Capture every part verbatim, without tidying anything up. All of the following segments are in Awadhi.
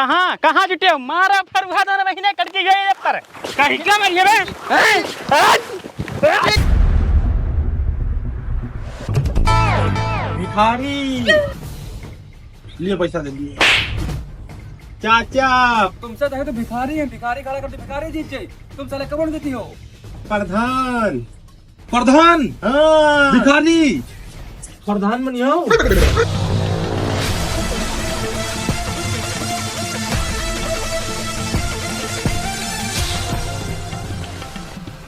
कहाँ, कहाँ जुटे हो? मारा फरुहा दोनों महीने कट के गए रे पर। कहीं का मरिए बे? हैं? हैं? भिखारी। लिए पैसा दे दिए। चाचा। तुमसे तो है तो भिखारी है, भिखारी खड़ा कर दे, भिखारी जीत जाए। तुम साले कौन देती हो? प्रधान। प्रधान? हाँ। भिखारी? प्रधान बनियो।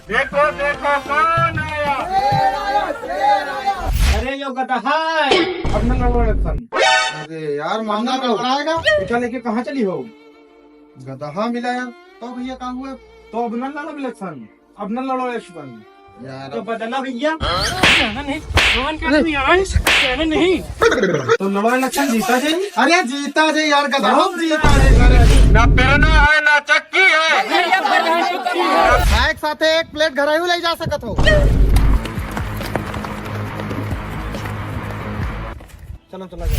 देखो, देखो, कौन आया? अरे, यो गदहा है। अब न लड़ो इलेक्शन। अरे यार, महंगा तो पकड़ाएगा। पैसा लेके कहाँ चली हो? गदहा मिला यार। तो भैया, कहाँ हुआ? तो अब न लड़ो इलेक्शन। अब न लड़ो इलेक्शन। यार, तो बदला भैया। जाना नहीं, भगवान का आदमी आए, जाना नहीं। तो लड़ो इलेक्शन, जीता जाए। अरे जीता जाए यार, गधा, लड़ो, जीता जाए। अरे ना पेरना है, ना चक्की है। भैया, भैया, चुप कीजिए। खाए के साथे एक प्लेट घरहू ले जा सकत हो। चलो, चलो, चलो।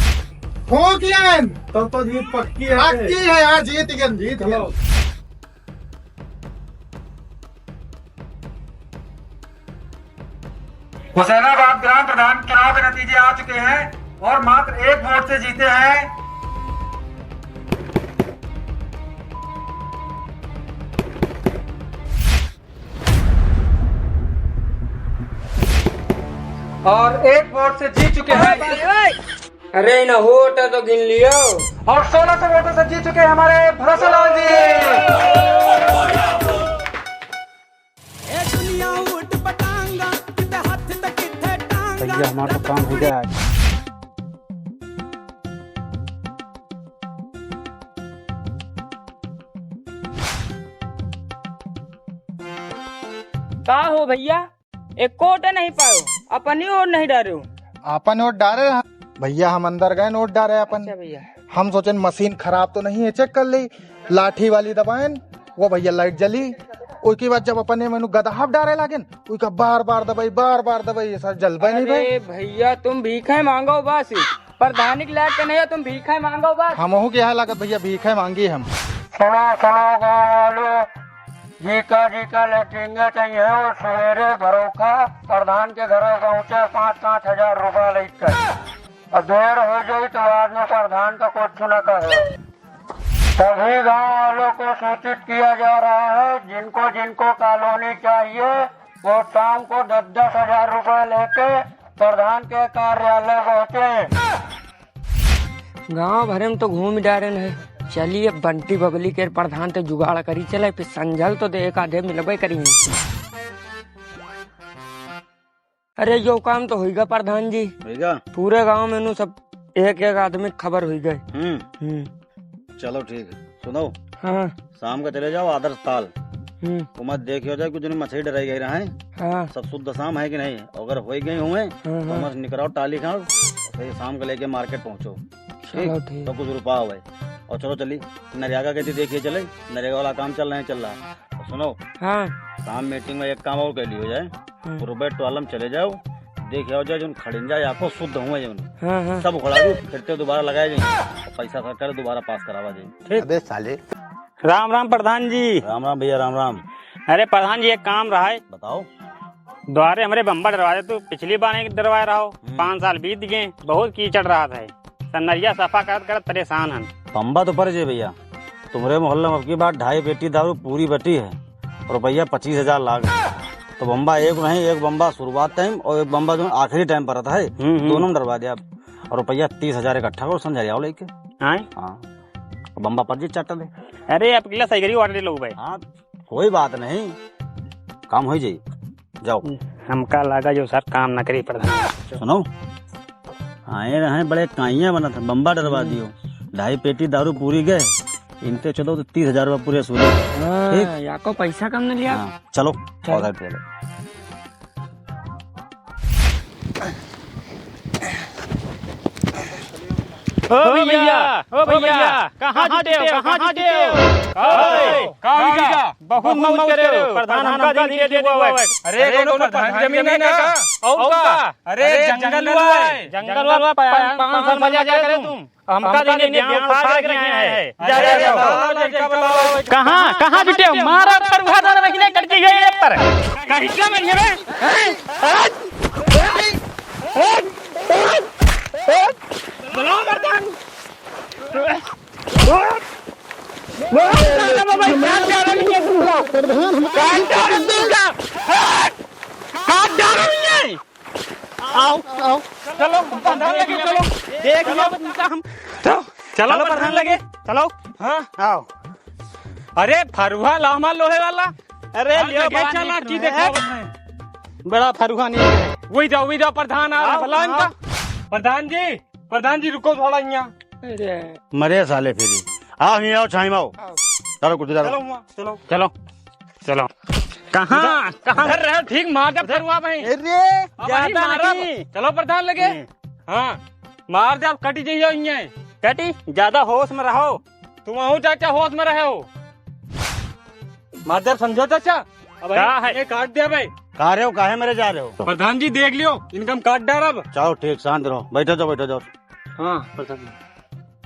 हो गया। तब तो जीत पक्की है। पक्की है यार, जीत गए, जीत गए। चलो। हुसैनाबाद ग्राम प्रधान चुनाव के नतीजे आ चुके हैं और मात्र एक वोट से जीते हैं। और एक वोट से जीत चुके हैं। अरे, इन्हें वोट तो गिन लियो। और सोलह सौ वोटों से जीत चुके हैं हमारे भरोसे लाल जी। भैया, हमारा तो काम हो गया आज। का हो भैया, एको वोट नहीं पायो, अपनी वोट नहीं डारो। अपन वोट डारे रहा। भैया, हम अंदर गए वोट डारे अपन। अच्छा भैया। हम सोचेन मशीन खराब तो नहीं है, चेक कर ली। लाठी वाली दबाएन, वो भैया लाइट जली। ओके बाद जब अपने मनु गदहा डारे लागेन, ओका बार बार दबाई, बार बार दबाई, ये सर जलबे नहीं भाई। अरे भैया, तुम भीखे मांगो बस, प्रधानी के लायक नहीं हो, तुम भीखे मांगो बस। हमहू के यहाँ लागत भैया, भीखे मांगी हम। सुनो, सुनो गाँव वालों, जीका जीका लेटेंगे चाहिए और सवेरे भरोखा प्रधान के घरे पहुँचे पाँच पाँच हजार रुपया लेकर। और देर हो जाई तो बाद में प्रधान का कुछ न कहे। सभी गांव वालों को सूचित किया जा रहा है, जिनको जिनको कॉलोनी चाहिए, वो शाम को दस दस हजार रुपए लेके प्रधान के कार्यालय पहुँचे। गांव भरे में तो घूम डारेन है। चलिए, अब बंटी बबली के प्रधान ते जुगाड़ करी चले, फिर संझल तो दे एक आधे मिलबे करी। अरे, यो काम तो होइगा प्रधान जी। होइगा? पूरे गांव में नु सब एक एक आदमी के खबर होइगा। हम्म। हम्म। चलो ठीक है, सुनो। हाँ। शाम का चले जाओ आदर्श ताल। हम्म। वो मत देखियो जाए, कुछ दिन मछली डराई गई रहा है। हाँ। सब शुद्ध शाम है कि नहीं? अगर हो गई हुए हाँ, तो हाँ। मत निकराओ टाली खाओ, फिर शाम को लेके मार्केट पहुँचो। चलो ठीक। तो कुछ रुपया हुए। और चलो चली, नरेगा के दी देखिए चले, नरेगा वाला काम चल रहा है, चल रहा है। और सुनो। हाँ। शाम मीटिंग में एक काम और कह लियो जाए। हाँ। पूर्वे टोलम चले जाओ, देखे हो जाए जोन खड़िंजा या को शुद्ध हुए जोन। हाँ, हाँ। सब उखड़ा दो, फिर ते दोबारा लगाए जाए, और पैसा सरकार दोबारा पास करावा जाए। ठीक? अबे साले। राम राम प्रधान जी। राम राम भैया, राम राम। अरे प्रधान जी, एक काम रहा है। बताओ। द्वारे हमरे बम्बा डरवा दे, तू पिछली बार एक डरवाए रहो, हम्म। पाँच साल बीत गए, बहुत कीचड़ रहा था, सन्नरिया सफा करत करत परेशान हन। बम्बा तो पर जे भैया, तुम्हरे मोहल्ला में अब की बार ढाई पेटी दारू पूरी बटी है, रुपया पच्चीस हजार लाग। तो बम्बा एक नहीं, एक बम्बा शुरुआत टाइम और एक बम्बा जो आखिरी टाइम पर रहता है, हम्म, हम्म। दोनों में डरवा दिया। और रुपया तीस हजार इकट्ठा करो, संझरिया लेके। आए? हाँ, बम्बा पर जी चट दे। अरे, अब किला सही करी, order ले लो भाई। हाँ, कोई बात नहीं, काम हो जाई। जाओ। हमका लगा जो सर काम ना करी प्रधान। सुनो, आए रहे बड़े काइयाँ बनत है, बम्बा डरवा हम्म। दियो। ढाई पेटी दारू पूरी गए, इनते चलो तो तीस हजार रुपया पूरे वसूले। हाँ, ठीक? या को पैसा कम न लिया। हाँ, चलो, चलो। Order ले लो। ओ भैया, ओ भैया, कहाँ जुटे हो, कहाँ जुटे हो? ओए, का हुई का? बहुत मौज करे हो, प्रधान हमका दिन के दे देबो। अरे, कोनो प्रधान जमीन है का? और का? अरे, जंगल हुआ है। जंगल हुआ, पाँच, पाँच साल मजा करे तुम। हमका दिन के ज्ञान उठा के रखे हैं। जा, जा, जा, जा। कहाँ, कहाँ जुटे हो? मारा फरुहा दाना महीने कट के गए पर। कहीं क्या महीने में? आओ, आओ। चलो, प्रधान लगे, चलो। देख लो, हम चलो, चलो, प्रधान लगे। चलो। हाँ। आओ। अरे, फरुहा लामा लोहे वाला। अरे, हाँ, लियो, लगे, बात चला, नहीं की है। देखो। बड़ा फरुहा नहीं है। वही जाओ, वही जाओ, प्रधान आ रहा, आओ, बुलाओ इनका। आओ। प्रधान जी, प्रधान जी, रुको थोड़ा यहाँ। अरे। मरे साले फिरी। आओ, यहाँ आओ, छाई में आओ। आओ। चलो, कुर्सी डालो। चलो, हुआ, चलो। चलो, चलो। कहाँ, कहाँ? उधर रहो, ठीक मार दे फरुहा भाई। अरे, अब वही ज्यादा मारो। नहीं। चलो, प्रधान लगे। हम्म। हाँ, मार दे, अब कटी जाइयो इहाँ। कटी? ज्यादा होश में रहो। तुम आहू चाचा होश में रहो। मार दे, समझो चाचा। अब का है? ये काट दिया भाई। का रहे हो, काहे मेरे जा रहे हो? प्रधान जी देख लियो, इनका हम काट डारब। चलो ठीक, शांत रहो, बैठो जाओ, बैठो जाओ। हाँ, प्रधान जी।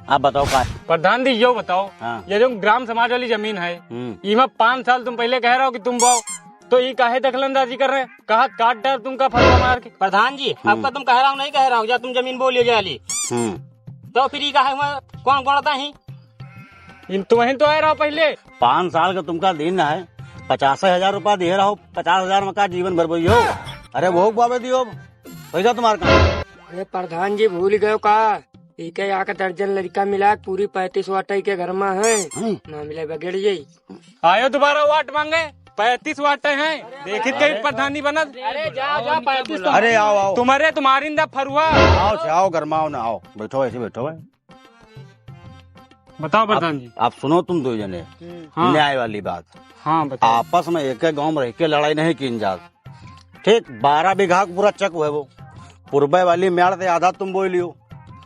आप बताओ का? प्रधान जी, यो बताओ, हाँ। ये जो ग्राम समाज वाली जमीन है, हम्म। इमा पाँच साल तुम पहले कह रहे हो कि तुम बाओ, तो ये काहे दखलंदाजी कर रहे हैं? कहा काट डार तुमका फरुहा मार के। प्रधान जी, हम्म। आपका तुम कह रहा हूँ, नहीं कह रहा हूँ, जा तुम जमीन बोलिए जाली। हम्म। तो फिर ये काहे हुआ, कौन, कौन आता है? इन तुम ही तो आए रहो पहले। पाँच साल का तुमका दिन है, पचास हजार रुपया दिए रहो, पचास हजार में का जीवन भर बोइयो? अरे वो बाबे दियो, पैसा तुम्हारे काम। अरे प्रधान जी, भूल गयो का? इके आके दर्जन लड़का मिला, पूरी पैंतीस वाट इके घर में है। हम्म। मामला बिगड़ जाई। आयो दोबारा वाट मांगे, पैंतीस वाट है, देखित कहीं प्रधानी बनत। अरे जा, जा, पैंतीस तो अरे आओ, आओ। तुम्हारे, तुम्हारी इंदा फरुहा। आओ, से आओ, गरमाओ ना, आओ, बैठो, ऐसे बैठो भाई। बताओ प्रधान जी। आप सुनो तुम दो जने, हम्म। हाँ। न्याय वाली बात। हाँ, बताओ। आपस में एक, एक गाँव में रह के लड़ाई नहीं कीन जात। ठीक, बारह बीघा का पूरा चक हुए वो। पूर्वे वाली म्याड़ से आधा तुम बोई लियो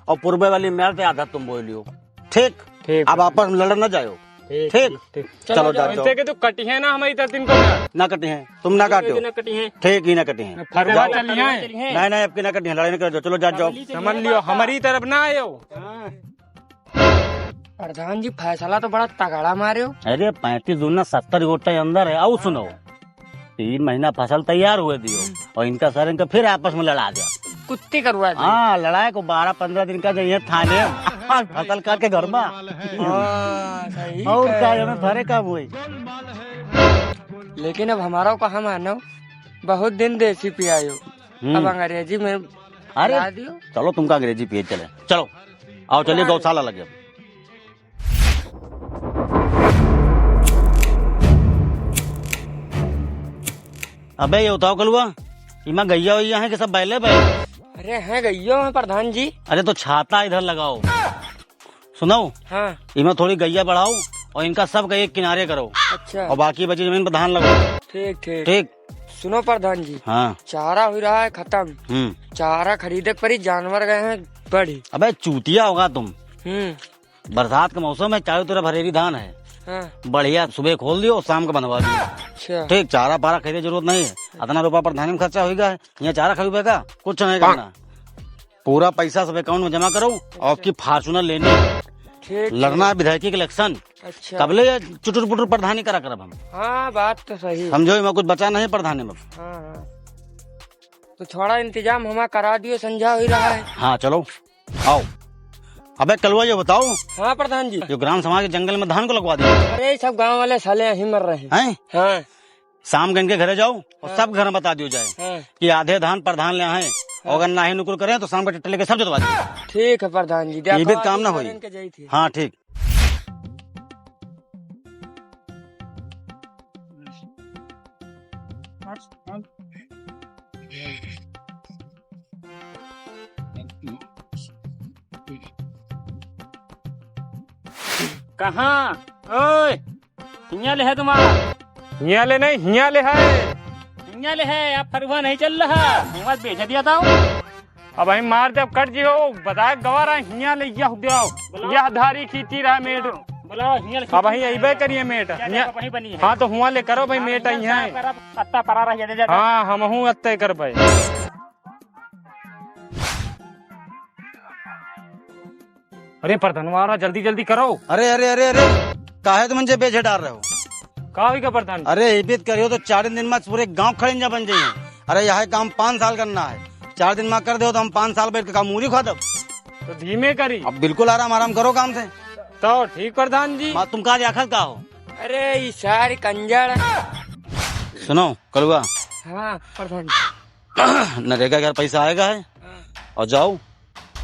और पूर्वे वाली म्याड़ से आधा तुम बोई लियो। ठीक? ठीक। अब आपस में लड़ ना जायो। ठीक, ठीक? ठीक, ठीक। चलो, चलो, जाओ, जाओ। इनसे के तो कटी है ना हमारी तरफ इनको। ना कटी है, तुम ना काटो। ना कटी है। ठीक ही ना कटी है। फरुहा जाओ। चली है। नहीं, नहीं, आपकी ना कटी है, लड़ाई ना करो, चलो, जा, जाओ। समझ लियो, हमारी तरफ ना आयो। हाँ। प्रधान जी, फैसला तो बड़ा तगड़ा मारे हो। अरे, पैंतीस दूना सत्तर गोटे अंदर है। आओ सुनो, तीन महीना फसल तैयार हुए दियो और इनका सर इनका फिर आपस में लड़ा दिया। कुत्ती करवा दी। हाँ, लड़ाई को बारह पन्द्रह दिन का जो ये थाने फसल काट के घर में। हाँ, सही और कहे क्या, हो। हमें भरे का हुई। लेकिन अब हमारा कहा मानो, बहुत दिन देसी पियायो। हम्म। अब अंग्रेजी में अरे, ला दियो। चलो तुमका अंग्रेजी पिए चले। चलो, आओ चलिए, गौशाला लगे। अबे ये बताओ कलुआ, इमा गैया वैया है कि सब बैले बैल? अरे हैं, गैया हैं प्रधान जी। अरे तो छाता इधर लगाओ। सुनो, हाँ। इमा थोड़ी गैया बढ़ाओ और इनका सबका एक किनारे करो। अच्छा। और बाकी बची जमीन पर धान लगाओ। ठीक, ठीक। ठीक। सुनो प्रधान जी। हाँ। चारा हुई रहा है खतम। हम्म। चारा खरीदे के पड़ी, जानवर गए हैं बढ़ी। अबे चूतिया होगा तुम। हम्म। बरसात का मौसम है, चारों तरफ हरेरी धान है। हाँ। बढ़िया सुबह खोल दियो, शाम का बंधवा दियो। अच्छा। ठीक, चारा पारा खरीदे जरूरत नहीं है, इतना रुपया प्रधानी में खर्चा होइगा है, यहाँ चारा खरीदे का कुछ नहीं करना। पूरा पैसा सब account में जमा करो और आपकी Fortuner लेनी। ठीक, लड़ना है ठीक। विधायकी के election। अच्छा। तबले ये चुटुर पुटुर प्रधानी करा करब हम। हाँ, बात तो सही है। समझो, इमा कुछ बचा नहीं प्रधानी में। हाँ, हाँ। तो थोड़ा इंतजाम हमारा करा दियो, संझा हुई रहा है। हाँ, चलो, आओ। अबे कलुआ, ये बताओ। हाँ प्रधान जी। जो ग्राम समाज के जंगल में धान को लगवा दिया। अरे, सब गाँव वाले साले यहीं मर रहे हैं। हैं? हाँ। शाम के इनके घरे जाओ और हाँ। सब घर में बता दियो जाए हाँ। कि आधे धान प्रधान ले आए हैं, हाँ। और अगर नाही नुकुर करें तो शाम के ट्रैक्टर लेके सब जोतवा दियो। ठीक है प्रधान जी, ये भी काम ना होई। इनके जाई थी। हाँ, ठीक। कहाँ? ओए, हियाँ ले है तुम्हारा। हियाँ ले नहीं, हियाँ ले है। हियाँ ले है, आप फरुहा नहीं चल रहा। हियाँ बेच दिया था। अब वहीं मार दे, अब कट जियो, बताए गवारा हियाँ ले यह देव। बुलाओ। यह धारी खींची रहा मेट। बुलाओ, हियाँ ले अब वहीं खींची अइबे रहा। करिए मेट। या हियाँ। देखो, वहीं बनी है। हाँ, तो हुआँ ले करो भाई, हाँ, मेट हियाँ अइहैं। साफ करब, अत्ता परा रह जाते, जाते। हाँ, हमहूँ अत्ते करबे। अरे प्रधानवा, जल्दी जल्दी करो। अरे, अरे, अरे, अरे, काहे तुम मुझे बेझे डाल रहे हो? का होइगा प्रधान? अरे, इबित करियो तो चार दिन में पूरे गांव खड़े जा बन जाइए। अरे, यह काम पाँच साल करना है, चार दिन में कर दो तो हम पाँच साल बैठ के काम मूरी खा दब। तो धीमे करी। अब बिल्कुल आराम, आराम करो काम से। तो ठीक प्रधान जी। माँ, तुम कहाँ जाखत का हो? अरे, ई सारी कंजड़। सुनो कलुआ। हाँ प्रधान जी। नरेगा के पैसा आएगा है। हाँ। और जाओ,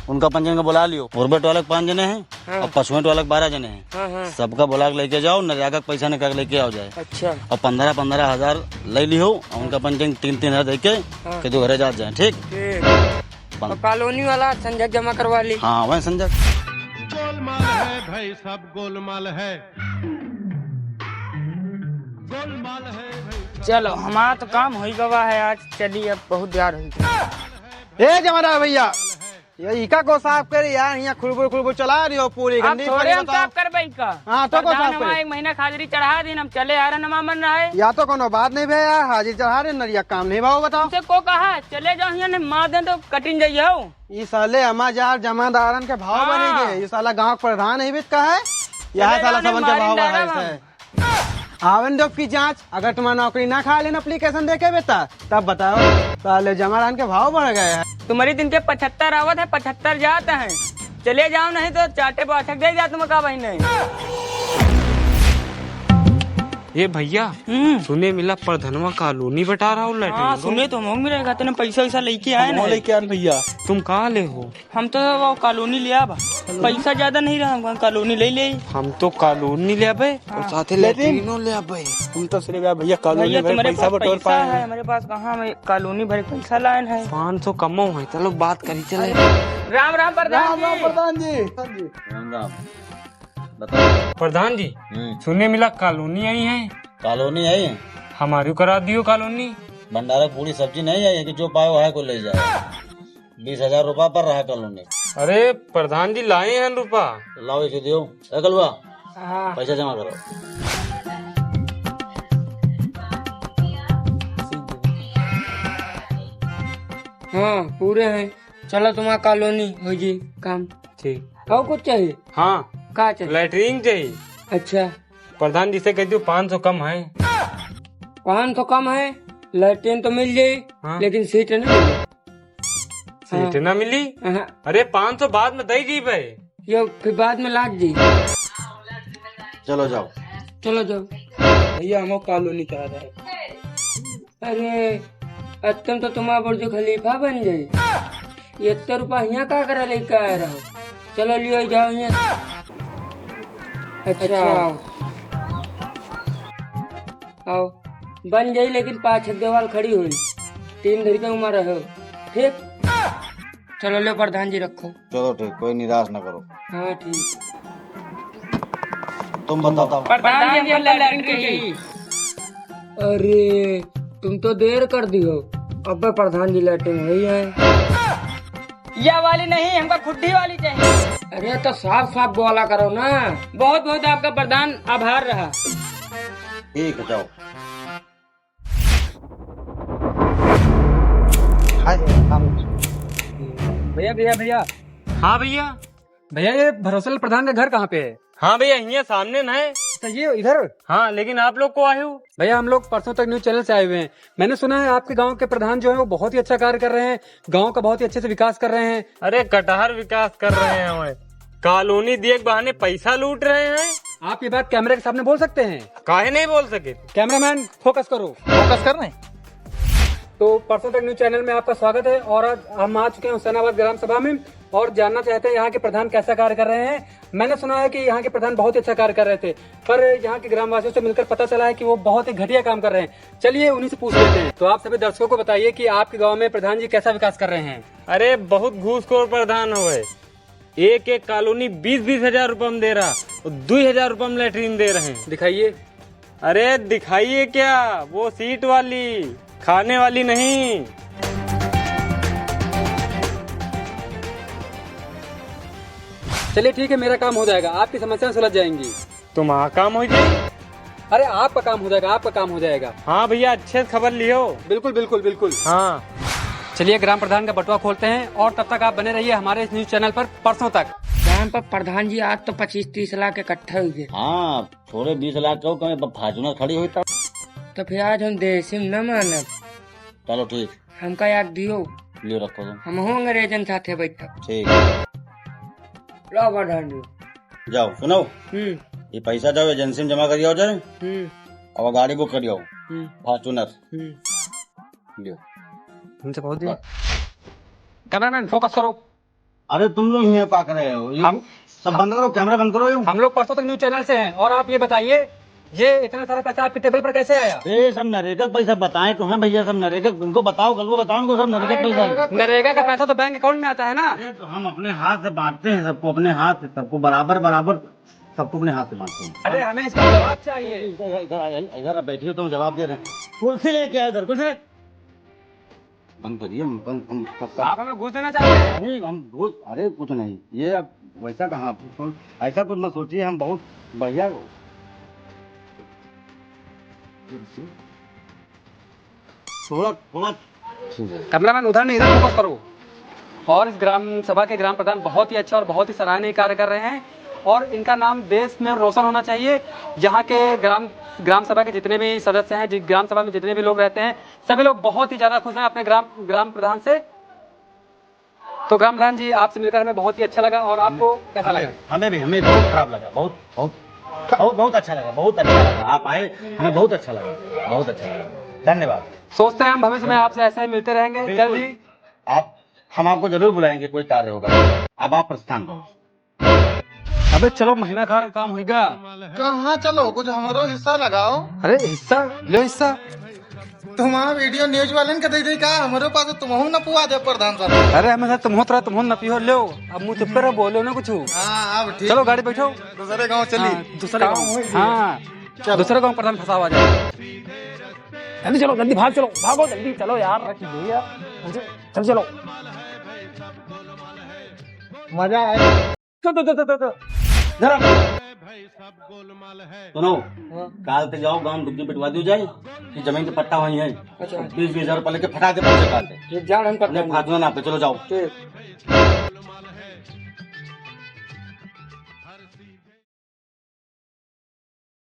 उनका पंचन का बुला लियो। उर्बेट वाले के पाँच जने हैं। हाँ। और पशुएं वाले के बारह जने हैं। हाँ, हाँ। सबका बुला के लेके जाओ, नरेगा का पैसा निकाल के लेके आओ जाए। अच्छा। और पन्द्रह पन्द्रह हजार ले लियो और उनका पंचन तीन तीन हजार दे के हाँ। के दो घरे जात जाए, ठीक? ठीक। पन- और कॉलोनी वाला संजय जमा करवा ली। हाँ, वह संजय। गोलमाल है भाई, सब गोलमाल है। गोलमाल है भाई, सब चलो, हमारा तो काम होई गवा है आज, चली अब बहुत देर होई। ए जमादार भैया, ये इका को साफ करे यार, यहाँ खुरबुर खुरबुर चला रही हो पूरी आप गंदी थोड़े पानी हम बताओ। साफ करबे इका। हाँ, तो को प्रधान साफ हमारा करे? एक महीना के हाजिरी चढ़ा दिन, हम चले आ रहे नमा मन रहे। या तो कोनो बात नहीं भे यार, हाजिरी चढ़ा रहे, नरिया काम नहीं भाव बताओ। तुमसे को कहा, चले जाओ यहाँ, नहीं मार दे तो कटिन जाइए हो। ई साले हमार यार जमादारन के भाव हाँ। बनी गए। ई साला गांव के प्रधान ही बित का है। यह चले साला जाओ, सबन के मारिन भाव डारा बढ़ाइस हम। है। आवन दो की जांच, अगर तुम्हार नौकरी ना खा लेन application देके बेटा, तब बताओ। साले जमादारन के भाव बढ़ गए हैं। तुम्हारी दिन के पचहत्तर आवत है, पचहत्तर जात हैं। चले जाओ नहीं तो चाटे बाछक दे जा तुम का बहिने। ये भैया, हम्म। सुने मिला प्रधनवा कॉलोनी बटा रहा हो लैट्रिन हाँ, को। सुने तो मोंग में रहेगा, तने पैसा वैसा लेके आए ना। लेके आन भैया। तुम कहाँ ले हो? हम तो वो कॉलोनी ले आबा। पैसा ज्यादा नहीं रहा, हम कॉलोनी ले ले। हम तो कॉलोनी ले आबे और हाँ। साथे लेकिन लैट्रिनो ले आबे। हम तो सिर्फ यार भैया कॉलोनी भैया, भर तुम्हारे पैसा पास बटोर पैसा पाए है, हैं। हमारे पास कहाँ, हम कॉलोनी भर पैसा लाए हैं। पाँच सौ कमो है, चलो बात करी चले। राम राम प्रधान राम राम जी। प्रधान जी। राम राम। बताओ। प्रधान जी, हम्म। सुने मिला कॉलोनी आई है। कॉलोनी आई है? हमारी करा दियो कॉलोनी। भंडारा पूरी सब्जी नहीं आई है कि जो पाए वो है को ले जाए। बीस हजार रुपया पर रहा कॉलोनी। अरे प्रधान जी लाए हैं रुपया। लाओ इसे दियो। ए कलुआ, हाँ। पैसा जमा करो। हाँ, पूरे हैं। चलो तुम्हारा कॉलोनी हो जी काम। ठीक। और कुछ चाहिए? हाँ। का चाहिए? लैट्रिन चाहिए। अच्छा। प्रधान जी से कह दियो पाँच सौ कम है। पाँच सौ कम है, लैट्रिन तो मिल जाई, हाँ। लेकिन सीट ना मिले। सीट हाँ। ना मिली? हाँ। अरे पाँच सौ बाद में दे जी भाई। यो फिर बाद में लाग जी। चलो जाओ। चलो जाओ। भैया हम कॉलोनी चाह रहे हैं। अरे, अत्तम तो तुम्हारा बुर्ज खलीफा बन जाई। ये इतना रुपया हियाँ का करे लेके आए रहो? चलो लियो जाओ हियाँ। अच्छा, अच्छा। आओ। आओ। बन जाई लेकिन पाछे दीवाल खड़ी होई। तीन धर के उमा रहो। ठीक? चलो लो प्रधान जी रखो। चलो ठीक, कोई निराश ना करो। हाँ ठीक। तुम बताओ। प्रधान जी, हमको लैट्रिन चाहिए। अरे, तुम तो देर कर दियो। अबे प्रधान जी लैट्रिन वही है। या वाली नहीं, हमको खुड्डी वाली चाहिए। अरे तो साफ साफ बोला करो ना। बहुत बहुत आपका प्रधान आभार रहा। ठीक है, जाओ। हाय, हम भैया, भैया, भैया। हाँ भैया। भैया, ये भरोसेलाल प्रधान का घर कहाँ पे है? हाँ भैया, हियाँ सामने न है। तो ये इधर? हाँ, लेकिन आप लोग को आए हो? भैया, हम लोग परसों तक न्यूज चैनल से आए हुए हैं। मैंने सुना है आपके गांव के प्रधान जो है वो बहुत ही अच्छा कार्य कर रहे हैं, गांव का बहुत ही अच्छे से विकास कर रहे हैं। अरे कटहर विकास कर रहे हैं, हमें कॉलोनी दिए के बहाने पैसा लूट रहे हैं। आप ये बात कैमरे के सामने बोल सकते हैं? काहे नहीं बोल सके? कैमरामैन, फोकस करो। फोकस कर रहे हैं। तो परसों तक न्यूज चैनल में आपका स्वागत है और आज हम आ चुके हैं हुसैनाबाद ग्राम सभा में और जानना चाहते हैं यहाँ के प्रधान कैसा कार्य कर रहे हैं। मैंने सुना है कि यहाँ के प्रधान बहुत ही अच्छा कार्य कर रहे थे, पर यहाँ के ग्रामवासियों से मिलकर पता चला है कि वो बहुत ही घटिया काम कर रहे हैं। चलिए उन्हीं से पूछ लेते हैं। तो आप सभी दर्शकों को बताइए कि आपके गांव में प्रधान जी कैसा विकास कर रहे हैं। अरे बहुत घूसखोर प्रधान हो गए, एक एक कॉलोनी बीस बीस हजार रुपये में दे रहा और दो हजार रुपये में लेटरिन दे रहे हैं। दिखाइए। अरे दिखाइए क्या, वो सीट वाली, खाने वाली नहीं। चलिए ठीक है, मेरा काम हो जाएगा, आपकी समस्याएं सुलझ जाएंगी। तुम्हारा काम हो जाए? अरे आपका काम हो जाएगा, आपका काम हो जाएगा। हाँ भैया, अच्छे से खबर लियो। बिल्कुल, बिल्कुल, बिल्कुल। हाँ। चलिए ग्राम प्रधान का बटुआ खोलते हैं और तब तक आप बने रहिए हमारे इस न्यूज चैनल पर परसों तक। ग्राम पर प्रधान जी, आज तो पच्चीस तीस लाख इकट्ठा हो गए। हाँ, थोड़े बीस लाख को कम, अब Fortuner खड़ी हुई तब। तो फिर आज हम देसी में न मानब। चलो ठीक। हमका याद दियो। लियो रखो तुम। हमहू अंग्रेजन साथे बैठब। ठीक। लो प्रधान जी। जाओ, सुनो। हम्म। ये पैसा जाओ एजेंसी में जमा करियो जाए। हम्म। और गाड़ी बुक करियो। हम्म। Fortuner। हम्म। लियो। हमसे बहुत दिया। हाँ। Cameraman, focus करो। अरे तुम लोग यहाँ क्या कर रहे हो? ये हम सब बंद करो, कैमरा बंद करो। ये हम लोग परसों तक न्यूज चैनल से हैं और आप ये बताइए, ये इतना सारा पैसा आपकी टेबल पर कैसे आया? ये सब नरेगा का पैसा बताएं तो हैं भैया, सब नरेगा, उनको बताओ, कल को बताओ उनको, सब नरेगा का पैसा है। नरेगा का पैसा तो बैंक अकाउंट में आता है ना? अरे तो हम अपने हाथ से बांटते हैं सबको, अपने हाथ से सबको बराबर बराबर सबको अपने हाथ से बांटते हैं। अरे हमें इसका जवाब चाहिए। इधर, इधर, इधर, इधर बैठिए, तुम जवाब दे रहे हैं। कुर्सी लेके आओ इधर, कुर्सी। बंद करिए, हम बंद, हम कब का आप हमें घूस देना चाहते हैं? नहीं, हम घूस, अरे कुछ नहीं, ये अब वैसा कहाँ, ऐसा कुछ मत सोचिए, हम बहुत बढ़िया हो। थोड़ा, थोड़ा। ठीक है। Cameraman उधर नहीं, इधर focus करो। और इस ग्राम सभा के ग्राम प्रधान बहुत ही अच्छा और बहुत ही सराहनीय कार्य कर रहे हैं और इनका नाम देश में रोशन होना चाहिए। यहाँ के ग्राम, ग्राम सभा के जितने भी सदस्य हैं, जि-, ग्राम सभा में जितने भी लोग रहते हैं, सभी लोग बहुत ही ज्यादा खुश हैं अपने ग्राम, ग्राम प्रधान से। तो ग्राम प्रधान जी, आपसे मिलकर हमें बहुत ही अच्छा लगा और आपको कैसा लगा? हमें, हमें भी, हमें बहुत खराब लगा, बहुत, बहुत, बहुत, बहुत अच्छा लगा, बहुत अच्छा लगा। आप आए, हमें बहुत अच्छा लगा, बहुत अच्छा लगा। धन्यवाद। सोचते हैं हम भविष्य में आपसे ऐसे ही मिलते रहेंगे, बिल्कुल। जल्द ही। आप, हम आपको जरूर बुलाएंगे, कोई कार्य होगा। अब आप प्रस्थान करो। अबे चलो, महीना खार काम होइगा। कहाँ चलो, कुछ हमरो हिस्सा लगाओ। अरे हिस्सा, लो हिस्सा। तुम्हारा वीडियो न्यूज वालन के दे दे का? हमरो पास तुमहू न पुआ दे प्रधान साहब। अरे हमेशा तुमहू तरह तुमहू न पियो, लो। अब मुँह चुप्पे रहो, बोलो ना कुछ। हाँ, अब ठीक। चलो गाड़ी बैठो। दूसरे गाँव चली। हाँ, दूसरे काम गाँव। होई गया। हाँ, चलो। दूसरे गाँव प्रधान फंसावा जाए। जल्दी चलो, जल्दी भाग चलो, भागो जल्दी चलो यार, रख दो यार। चल चलो। मजा आया। तो, तो, तो, तो, तो, तो। जरा। सुनो, हाँ। काल से जाओ, गाँव में डुग्गी पिटवा दियो जाए कि जमीन के पट्टा वहीं है। अच्छा। बीस बीस हजार रुपया लेके फटा के पैसे काट दे। ये जान हम पट्टा अपने नहीं। फातुआ नाम पे, चलो जाओ। ठीक।